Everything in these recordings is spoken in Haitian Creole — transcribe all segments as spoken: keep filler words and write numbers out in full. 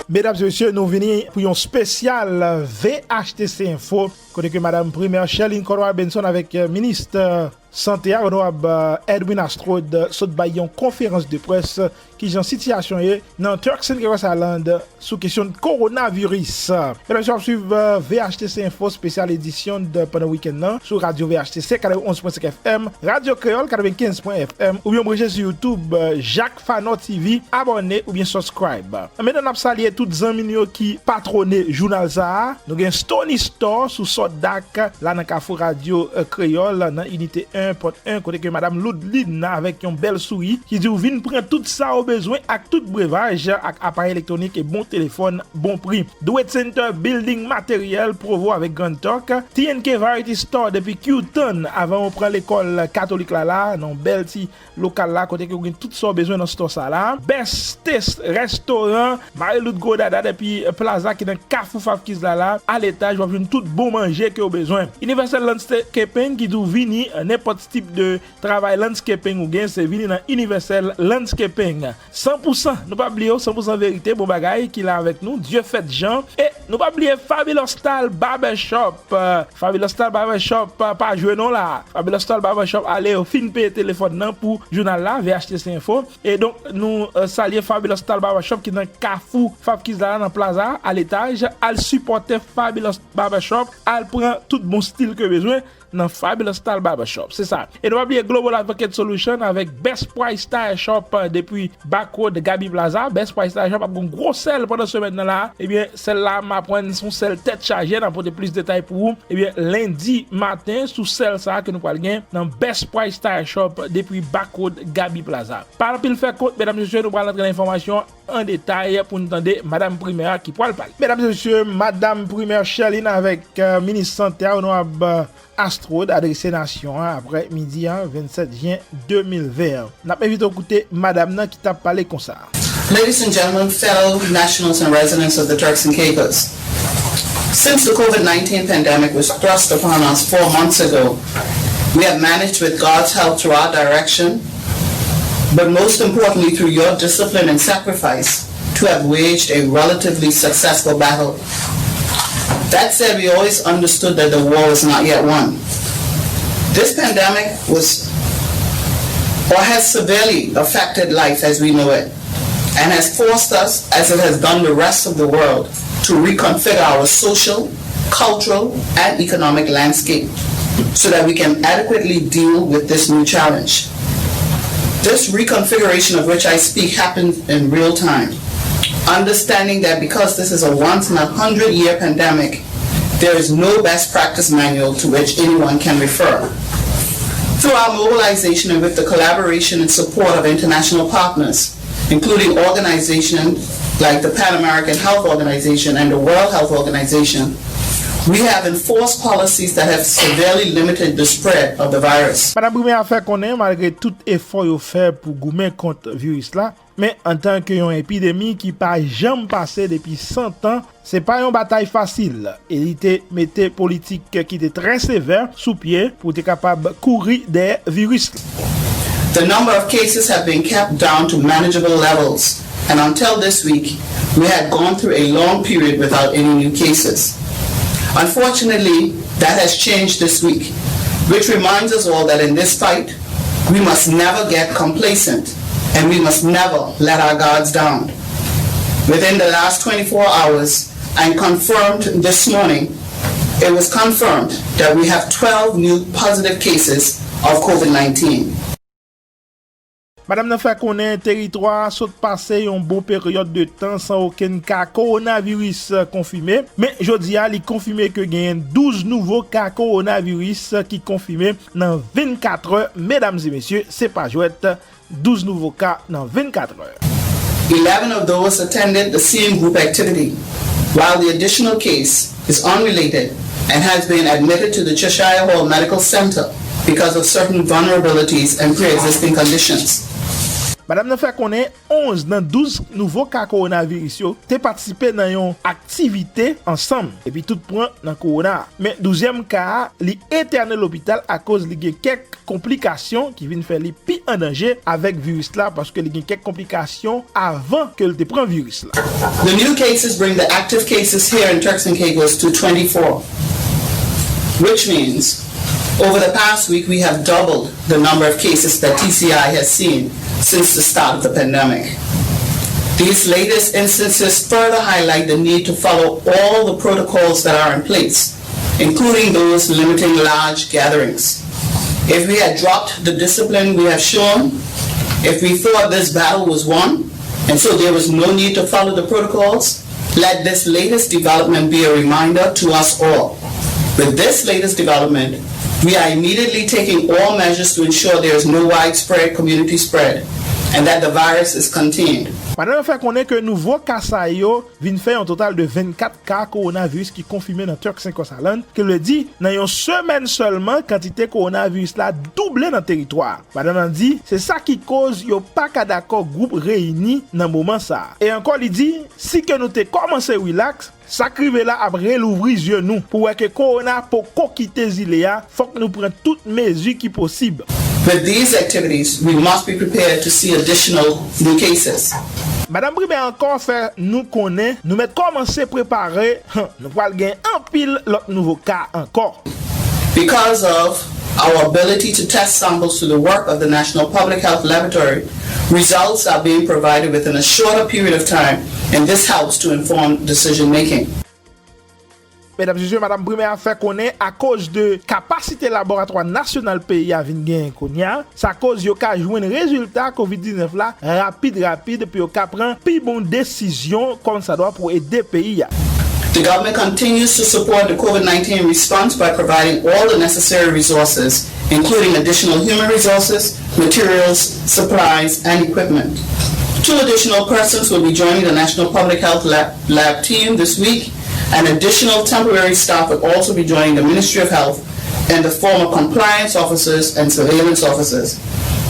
Medam e mesye, nou vini pou yon espesyal V H T C Info, kote ke Madam Primè Sherline Cordroy Benson avèk, euh, minis, euh, sante a, Onorab, euh, Edwin Astraude, euh, sot bay yon konferans de près, euh, kijan sitiyasyon ye nan Turks and Caicos Island sou kesyon kowonaviris. Medam e mesye, w ap swiv, euh, V H T C Info espesyal edisyon de pandan wikenn nan sou radyo V H T C katrevenonz pwen senk F M, Radyo Kreyòl katrevenkenz pwen F M, oubyen branche sou YouTube, euh, Jacques Fanor T V, abòne oubyen subscribe. Mennan n ap salye tout zanmi n yo ki patwone jounal sa a. Nou gen Stony Store sou Sòdak, la nan kafou Radyo, euh, Kreyòl, nan inite en pòt en, kote ke Madam Loudline avèk yon bèl souri ki di w vin pran tout sa ou bezwen ak tout brevaj ak aparèy elektwonik e bon telefòn, bon pri. Do It Center Building Materyèl, Provo avèk Grand Turk, T N K Variety Store depi Q Town, avan ou pran lekòl katolik la la, nan bèl ti lokal la, kote ke ou gen tout sa ou bezwen nan store sa la. Best Taste Restaurant, Marie-Lou Grodada depi Plaza ki nan kafou Favkiz la la, a letaj, w ap jwenn tout bon manje ke ou bezwen. Universal Landscaping ki di w vini, nenpòt tip de travay landscaping ou gen, se vini nan Universal Landscaping. San pou san, nou pa bliye w, san pou san verite, bon bagay ki la avèk nou, Dieu Fait Jean. E nou pa bliye Fabulous Style Barbershop. Euh, Fabulous Style Barbershop, pa, pa jwe non la. Fabulous Style Barbershop, ale, yo fin peye telefòn nan pou jounal la, V H T C Info. E donk, nou, euh, salye Fabulous Style Barbershop ki nan kafou Favkiz la, nan Plaza, a letaj. Al sipòte Fabulous Barbershop, al pran tout bon stil ke bezwen nan Fabulous Style Barbershop. Se sa. E nou pa bliye Global Advocate Solution avèk Best Price Tire Shop, euh, depi Back Road Gaby Plaza. Best Price Tire Shop ap gon gwo sèl pandan semèn nan la. Ebyen, sèl la, m aprann se yon sèl tèt chaje, n ap pote plis detay pou ou. Ebyen, lendi maten, sou sèl sa a ke nou pral gen nan Best Price Tire Shop depi Back Road Gaby Plaza. Pa anpil fè kont, medam, mesye, nou pral antre nan enfòmasyon an detay pou n tande Madam Primè a ki pral pale. Medam, mesye, Madam Primè Sherline avèk, euh, minis sante a, Onorab, euh, Astraude adrese nasyon an aprè midi a, vennsèt jen de mil ven an. N ap envite w koute madanm nan ki t ap pale konsa. Ladies and gentlemen, fellow nationals and residents of the Turks and Caicos, since the COVID nineteen pandemic was thrust upon us four months ago, we have managed with God's help through our direction, but most importantly through your discipline and sacrifice, to have waged a relatively successful battle. That said, we always understood that the war was not yet won. This pandemic was or has severely affected life as we know it, and has forced us, as it has done the rest of the world, to reconfigure our social, cultural, and economic landscape so that we can adequately deal with this new challenge. This reconfiguration of which I speak happened in real time. Understanding that because this is a once in a hundred year pandemic, there is no best practice manual to which anyone can refer. Through our mobilization and with the collaboration and support of international partners, including organizations like the Pan American Health Organization and the World Health Organization, we have enforced policies that have severely limited the spread of the virus. Madanm Primè a fè konnen, malgre tout efò yo fè pou goumen kont viris la, men antanke yon epidemi ki pa janm pase depi san tan, se pa yon batay fasil, e li te mete politik ki te trè sevè sou pye pou te kapab kouri dèyè viris la. The number of cases have been kept down to manageable levels, and until this week, we had gone through a long period without any new cases. Unfortunately, that has changed this week, which reminds us all that in this fight, we must never get complacent and we must never let our guards down. Within the last twenty-four hours, and confirmed this morning, it was confirmed that we have twelve new positive cases of COVID nineteen. Madanm nan fè konnen teritwa a sot pase yon bon peryòd de tan san okenn ka kowonaviris konfime, men jodi a li konfime ke genyen douz nouvo ka kowonaviris ki konfime nan vennkatrè. Medam e mesye, se pa jwèt, douz nouvo ka nan vennkatrè. Eleven of those attended the same group activity, while the additional case is unrelated and has been admitted to the Cheshire Hall Medical Center because of certain vulnerabilities and pre-existing conditions. Madanm nan fè konnen onz nan douz nouvo ka kowonaviris yo te patisipe nan yon aktivite ansanm, epi tout pran nan kowona a. Men douzyèm ka a, li entène lopital akoz li gen kèk konplikasyon ki vin fè li pi an danje avèk viris la, paske li gen kèk konplikasyon avan ke l te pran viris la. The new cases bring the active cases here in Turks and Caicos to twenty-four, which means over the past week we have doubled the number of cases that T C I has seen since the start of the pandemic. These latest instances further highlight the need to follow all the protocols that are in place, including those limiting large gatherings. If we had dropped the discipline we have shown, if we thought this battle was won, and so there was no need to follow the protocols, let this latest development be a reminder to us all. With this latest development, we are immediately taking all measures to ensure there is no widespread community spread and that the virus is contained. Madanm nan fè konnen ke nouvo ka sa yo vin fè yon total de vennkat ka kowonaviris ki konfime nan Turks and Caicos Island, ki vle di, nan yon semèn sèlman, kantite kowonaviris la double nan teritwa a. Madanm nan di, se sa ki koz yo pa ka dakò gwoup reyini nan moman sa a. E ankò, li di, si ke nou te kòmanse rilaks, sa k rive la ap relouvri zye nou pou wè ke kowona poko kite zile a, fòk nou pran tout mezi ki posib. With these activities, we must be prepared to see additional new cases. Madanm Primè ankò fè nou konnen nou mèt kòmanse prepare, nou pral gen anpil lòt nouvo ka ankò. Because of our ability to test samples through the work of the National Public Health Laboratory, results are being provided within a shorter period of time, and this helps to inform decision making. Medam, Mesye, Madanm Primè a fè konnen akoz de kapasite laboratwa nasyonal peyi a vin genyen kounye a, sa koz yo ka jwenn rezilta kovid diznèf la rapid rapid pou yo ka pran pi bon desizyon kòmsadwa pou ede peyi a. The government continues to support the COVID nineteen response by providing all the necessary resources, including additional human resources, materials, supplies, and equipment. Two additional persons will be joining the National Public Health Lab, lab team this week. An additional temporary staff will also be joining the Ministry of Health in the form of compliance officers and surveillance officers.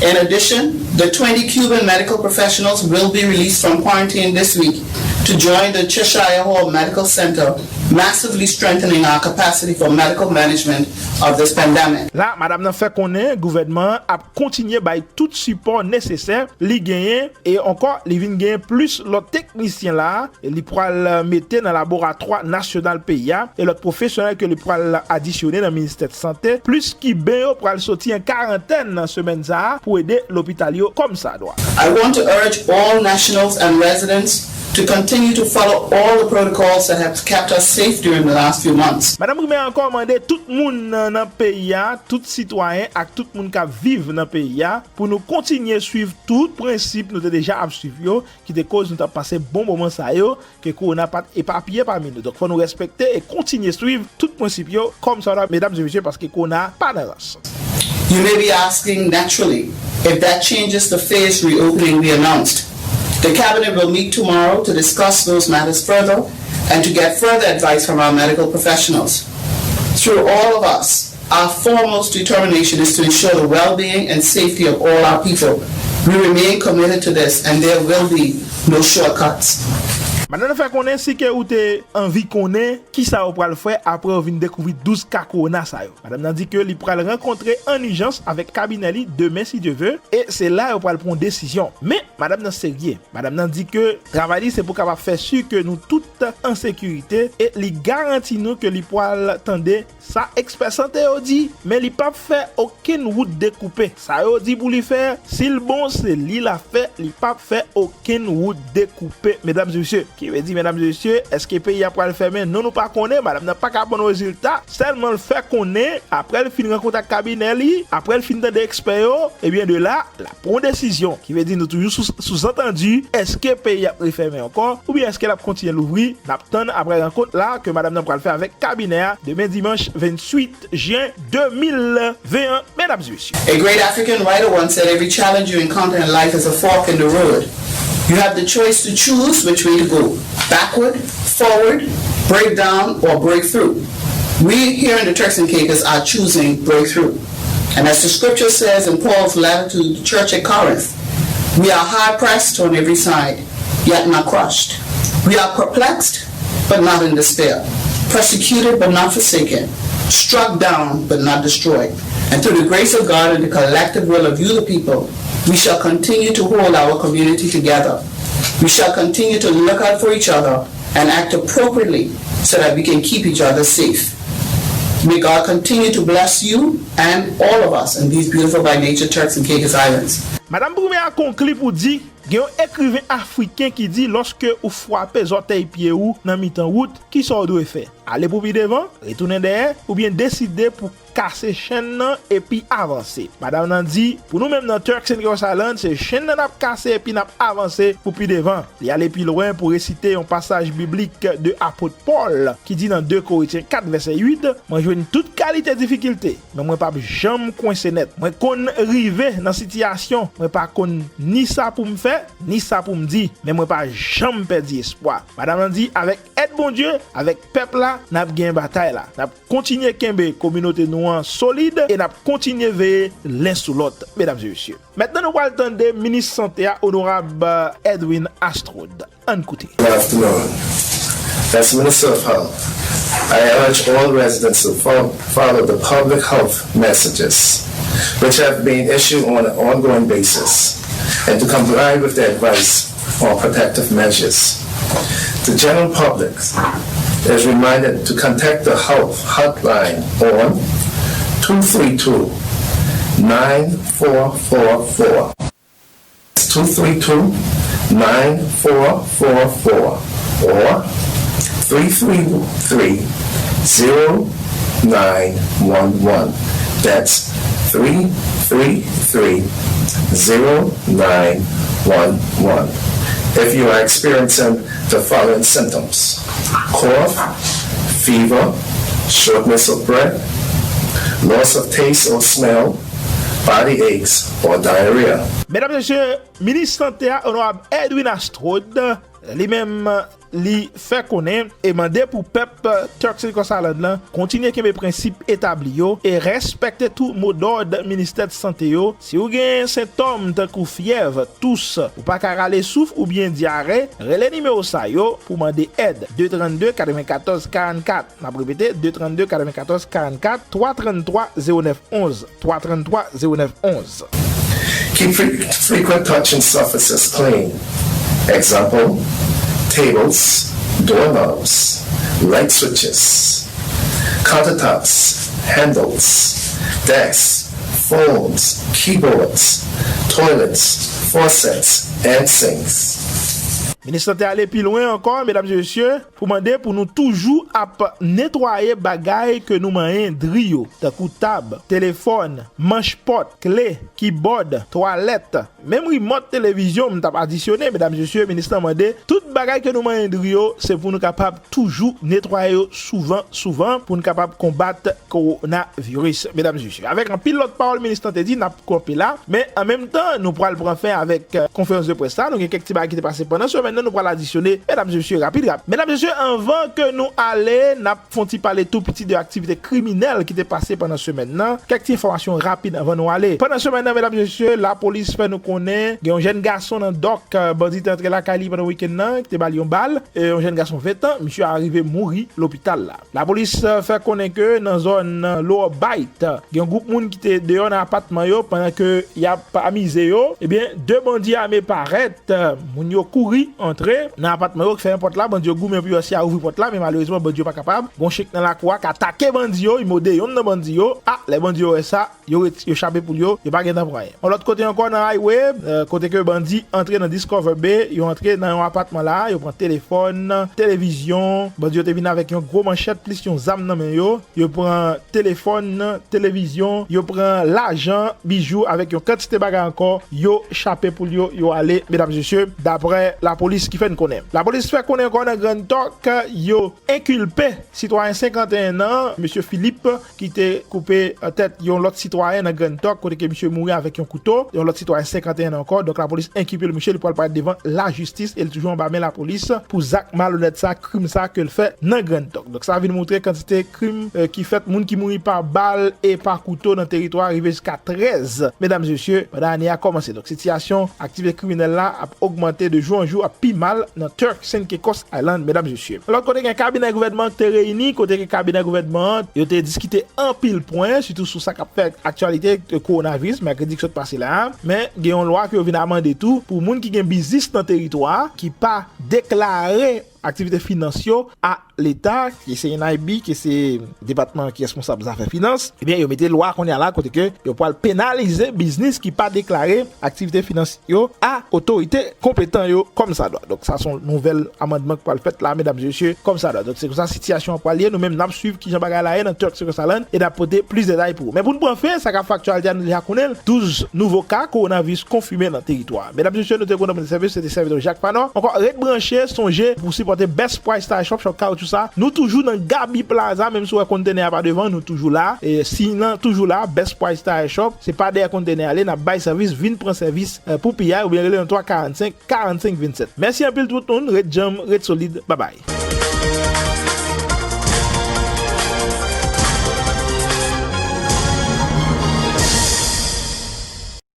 In addition, the twenty Cuban medical professionals will be released from quarantine this week to join the Cheshire Hall Medical Center, massively strengthening our capacity for medical management of this pandemic. La, madanm nan fè konnen gouvènman an ap kontinye bay tout sipò nesesè li genyen, e ankò, li vin genyen plis lòt teknisyen la, li pral mete nan laboratwa nasyonal peyi a, e lòt pwofesyonèl ke li pral adisyone nan ministè sante, plis Kiben yo pral soti an karantèn nan semèn sa a pou ede lopital yo kòmsadwa. I want to urge all nationals and residents to continue to follow all the protocols that have kept us safe during the last few months. Madanm Primè ankò mande tout moun nan peyi a, tout sitwayen ak tout moun k ap viv nan peyi a, pou nou kontinye swiv tout prensip nou te deja ap swiv yo, ki te koz nou t ap pase bon moman sa yo, ke kowona pa t epapiye pami nou. Donk, fò nou respekte e kontinye swiv tout prensip yo, kòmsadwa, medam e mesye, paske kowona a pa nan rans. You may be asking naturally if that changes the phased reopening we announced. The cabinet will meet tomorrow to discuss those matters further and to get further advice from our medical professionals. Through all of us, our foremost determination is to ensure the well-being and safety of all our people. We remain committed to this and there will be no shortcuts. Madanm nan fè konnen si ke ou te anvi konnen kisa yo pral fè apre yo vin dekouvri douz ka kowona sa yo. Madanm nan di ke li pral rankontre an ijans avèk kabinè li demen si Dye ve, e se la yo pral pran yon desizyon. Men, madanm nan serye. Madanm nan di ke travay li se pou kapab fè si ke nou tout an sekirite, e li garanti nou ke li pral tande sa ekspè sante yo di, men li p ap fè okenn wout dekoupe. Sa yo di pou li fè, si l bon, se li l ap fè, li p ap fè okenn wout dekoupe, medam e mesye. Ki vle di, medam e mesye, èske peyi a pral fèmen? Non, nou pa konnen. Madanm nan pa ka ban nou rezilta. Sèlman l fè konnen, apre l fin rankontre ak kabinè li, apre l fin tande ekspè yo, ebyen de la, l ap pran yon desizyon. Ki vle di nou toujou sou, souzantandi, èske peyi ap refèmen ankò, oubyen èske l ap kontinye louvri? N ap tann apre rankont la ke madanm nan pral fè avèk kabinè a demen dimanch venntuit jen de mil ven an, medam e mesye. A great African writer once said, every challenge you encounter in life is a fork in the road. You have the choice to choose which way to go, backward, forward, break down, or break through. We here in the Turks and Caicos are choosing breakthrough. And as the scripture says in Paul's letter to the church at Corinth, We are hard pressed on every side, yet not crushed. We are perplexed, but not in despair. Persecuted, but not forsaken. Struck down, but not destroyed. And through the grace of God and the collective will of you, the people, we shall continue to hold our community together. We shall continue to look out for each other and act appropriately so that we can keep each other safe. May God continue to bless you and all of us in these beautiful by nature Turks and Caicos Islands. Madanm Primè a konkli pou di, gen yon ekriven afriken ki di, lòske ou frape zòtèy pye ou nan mitan wout, kisa w dwe fè? Ale pou pi devan, retounen dèyè, oubyen deside pou kase chenn nan epi avanse? Madanm nan di, pou nou menm nan Turks and Caicos Island, se chenn nan n ap kase epi n ap avanse pou pi devan. Li ale pi lwen pou resite yon pasaj biblik de apot Pòl ki di nan de Korentyen kat vèsè uit, mwen jwenn tout kalite difikilte, men mwen p ap janm kwense nèt. Mwen konn rive nan sitiyasyon, mwen pa konn ni sa pou m fè, ni sa pou m di, men mwen pa janm pèdi espwa. Madanm nan di, avèk èd Bondye, avèk pèp la, n ap gen batay la. N ap kontinye kenbe kominote nou an solid e n ap kontinye veye len sou lòt, medam e mesye. Mentnan nou pral tande minis sante a, onorab Edwin Astrod. Ann koute. Good afternoon. As Minister of Health, I urge all residents to fo- follow the public health messages which have been issued on an ongoing basis and to comply with the advice on protective measures. The general public is reminded to contact the health hotline on two three two, nine four four four. Two three two, nine four four four or three three three, zero nine one one. That's three three three, zero nine one one. If you are experiencing the following symptoms: cough, fever, shortness of breath, loss of taste or smell, body aches, or diarrhea. Medam e mesye, minis sante a, onorab Edwin Astrod, li menm, li fè konnen e mande pou pèp Turks and Caicos Island lan kontinye kenbe prensip etabli yo e respekte tou modòd ministè de sante yo. Si w gen sentòm tankou fyèv, tous, ou pa ka rale souf oubyen dyare, rele nimewo sa yo pou mande èd: de trannde katrevenkatòz karannkat. M ap repete, de trannde katrevenkatòz karannkat, twa tranntwa zewo nèf onz, twa tranntwa zewo nèf onz. Keep fre- frequent touching surfaces clean. Example: tables, doorknobs, light switches, countertops, handles, desks, phones, keyboards, toilets, faucets, and sinks. Minis sante ale pi lwen ankò, medam e mesye, pou mande pou nou toujou ap netwaye bagay ke nou manyen dri yo, tankou tab, telefòn, manch pòt, kle, kibòd, twalèt, menm rimòt televizyon. M t ap adisyone, medam e mesye, minis lan mande tout bagay ke nou manyen dri yo, se pou nou kapab toujou netwaye yo souvan, souvan, pou n kapab konbat kowonaviris, medam e mesye. Avèk anpil lòt pawòl minis lan te di, n ap kanpe la, men an menm tan, nou pral pran fen avèk, euh, konferans de près la. Nou gen kèk ti bagay ki te pase pandan semèn nan, nou pral adisyone, medam e mesye, rapid, rapid. Medam e mesye, anvan ke nou ale, n ap fè yon ti pale tou piti de aktivite kriminèl ki te pase pandan semèn nan. Kèk ti enfòmasyon rapid anvan nou ale. Pandan semèn nan, medam e mesye, lapolis fè nou konnen gen yon jèn gason nan Dòk, euh, bandi te antre lakay li pandan wikenn nan, ki te ba l yon bal. E yon jèn gason ven tan, misye arive mouri lopital la. Lapolis, euh, fè konnen ke nan zòn, euh, Lower Bight, gen yon gwoup moun ki te deyò nan apatman yo pandan ke y ap amize yo. Ebyen, de bandi ame parèt, euh, moun yo kouri antre nan apatman yo, fèmen pòt la, bandi yo goumen pou yo si a ouvri pòt la, men malerezman, bandi yo pa kapab. Gon chyen k nan lakou a k atake bandi yo, li mòde yonn nan bandi yo. A, lè bandi yo wè sa, yo ret- yo chape poul yo, yo pa gentan pran anyen. Yon lòt kote ankò nan highway, euh, kote ke bandi antre nan Discover Bay, yo antre nan yon apatman la, yo pran telefòn, televizyon, bandi yo te vin avèk yon gwo manchèt plis yon zam nan men yo, yo pran telefòn, televizyon, yo pran lajan, bijou, avèk yon kantite bagay ankò, yo chape poul yo, yo ale, medam e mesye, daprè lapolis. Ki fè n konnen. Lapolis fè konnen ankò nan Grand Turk, yo enkilpe sitwayen senkanteyen an, mesye Philippe, ki te koupe tèt yon lòt sitwayen nan Grand Turk, kote ke misye mouri avèk yon kouto. Yon lòt sitwayen senkanteyen an ankò. Donk, lapolis enkilpe l, misye, li pral parèt devan lajistis e li toujou anba men lapolis pou zak malonèt sa, krim sa ke l fè nan Grand Turk. Donk, sa vin montre kantite krim, eh, ki fèt, moun ki mouri pa bal e pa kouto nan teritwa a rive jiska trèz, medam, mesye, pandan ane a kòmanse. Donk, sitiyasyon aktivite kriminèl la ap ogmante de jou an jou, ap pi mal nan Turks and Caicos Island, medam, mesye. Lòt kote, gen kabinè gouvènman ki te reyini, kote ke kabinè gouvènman an, yo te diskite anpil pwen, sitou sou sa k ap fè aktyalite, eh, kowonaviris, mèkredi ki sot pase la a. Men, gen yon lwa ke yo vin amande tou pou moun ki gen biznis nan teritwa a, ki pa deklare aktivite finans yo a Leta, ke se N I B, ke se depatman ki responsab zafè finans, ebyen, yo mete lwa kounye a la kote ke yo pral penalize biznis ki pa deklare aktivite finans yo a otorite konpetan yo kòmsadwa. Donk, sa se yon nouvèl amandman ki pral fèt la, medam, mesye, kòmsadwa. Donk, se konsa sitiyasyon an pral ye. Nou menm, n ap swiv kijan bagay la ye nan Turks and Caicos Island e n ap pote plis detay pou ou. Men pou n pran fen, sa k ap fè aktyalite a, nou deja konnen l, douz nouvo ka kowonaviris konfime nan teritwa a. Medam, mesye, nou te kontan pou n te sèvi, se te sèvitè Jacques Fanor. Ankò, ret branche, sonje pou sipòte Best Price Tire Shop, shop kawoutchou sa. Nou toujou nan Gaby Plaza, menm si w wè kontenè a pa devan, nou toujou la. E si nan toujou la, Best Price Tire Shop, se pa dèyè kontenè a l ye, n ap bay sèvis, vin pran sèvis, eh, pou piyay, oubyen rele nan twa karannsenk, karannsenk vennsèt. Mèsi anpil tout moun, ret djanm, ret solid, babay.